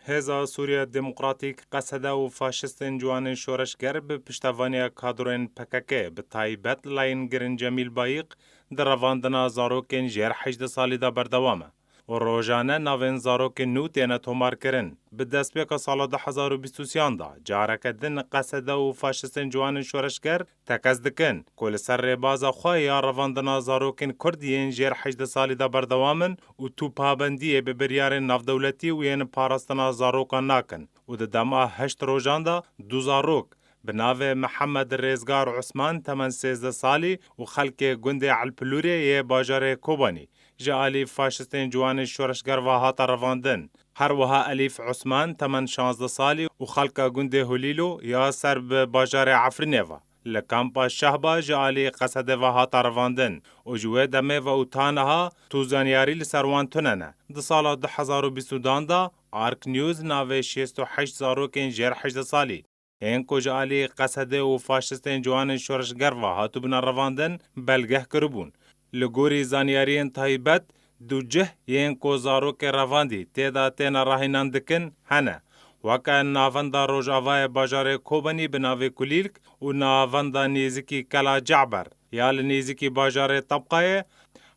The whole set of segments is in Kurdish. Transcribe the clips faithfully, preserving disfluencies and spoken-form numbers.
Hêza Sûriya Demokratîk, Qesede û faşistên ciwanên şoreşger bi piştevaniya kadroyên P K K, bi taybet layên girin Cemîl Bayîq, di revandina zarokên jêr hejdeh salî de berdewam e û rojane navên zarokên nû têne tomarkirin. Bi destpêka sala du hezar û bîst û sêyan de careke din Qesede û faşistên ciwanên şoreşger tekez dikin ku li ser rêbaza xwe ya revandina zarokên Kurd yên jêr hejdeh salî de berdewam in û tu pabendiyê bi biryarên navdewletî û yên parastina zarokan nakin û di dema heşt rojan de du zarok bi navê Mihemed Rêzgar Usman, temen sêzdeh salî û xelkê gundê Elpilûrê yê bajarê Kobanî, ji alî faşistên ciwanên şoreşger ve hate revandin. Her wiha Elîf Usman, temen şazdeh salî û xelka gundê Hulîlo ya ser bi bajarê Efrînê ve, li kampa Şehba ji alî Qesedê ve hate revandin û ji wê demê ve û ta niha tu zanyarî li ser wan tune ne. Di sala du hezar û bîst û dan de Ark News navê şêst û heşt zarokên jêr hejdeh salî, ên ku ji alî Qesedê û faşistên ciwanên şoreşger ve hatibûne revandin, belgeh kiribûn. Li gorî zanyariyên taybet, du cih yên ku zarokê revandî tê de têne rahînan dikin, hene. Weke navenda rojavayê bajarê Kobanî bi navê Kulîlk û navenda nêzîkî Kela Ceber ya li nêzîkî bajarê Tebqayê,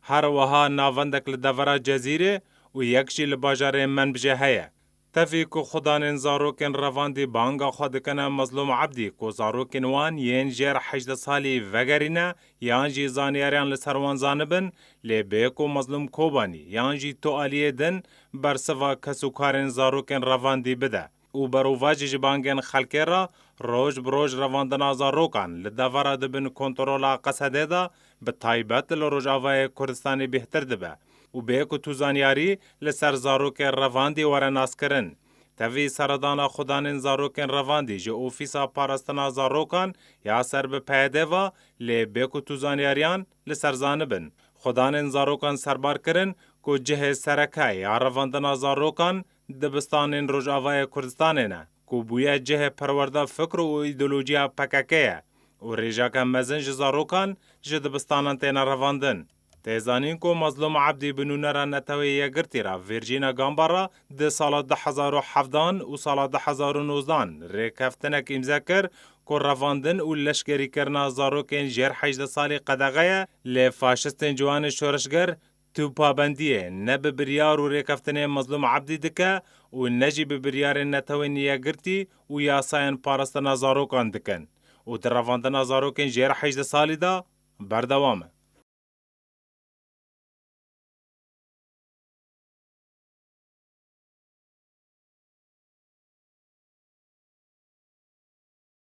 her wiha navendek li devera Cezîrê û yek jî li bajarê Menbijê heye. Tevî ku xudanên zarokên revandî banga xwe dikine Mezlûm Ebdî ku zarokên wan yên jêr hejdeh salî vegerîne yan jî zanyariyan li ser wan zanibin, lê bê ku Mezlûm Kobanî yan jî tu aliyê din bersiva kesûkarên zarokên revandî bide û berovajî ji bangên xelkê re roj bi roj revandina zarokan li devera di bin kontrola Qesedê de, bi taybet li Rojavayê Kurdistanê bêhtir dibe û bê ku tu zanyarî li ser zarokê revandî were naskirin. Tevî seredana xudanên zarokên revandî ji Ofîsa Parastina Zarokan ya ser bi P Y D ve, lê bê ku tu zanyariyan li ser zanibin. Xudanên zarokan serbar kirin ku cihê sereke ya revandina zarokan dibistanên Rojavayê Kurdistanê ne, ku bûye cihê perwerda fikr û îdeolojiya P K K ye û rêjeke mezin ji zarokan ji dibistanan têne revandin. Tê zanîn ku Mezlûm Ebdî bi nûnera Neteweyê Yekgirtî re Virgîna Gambara di sala du hezar û hevdan û sala du hezar û nozdan rêkeftinek îmze kir ku revandin û leşkerîkirina zarokên jêr hejdeh salî qedexe ye, lê faşistên ciwanê şoreşger tu pabendiyê ne bi biryar û rêkeftinê Mezlûm Ebdî dike û ne jî bi biryarên Netewên Yekgirtî û yasayên parastina zarokan dikin û di revandina zarokên jêr hejdeh salî de berdewam e.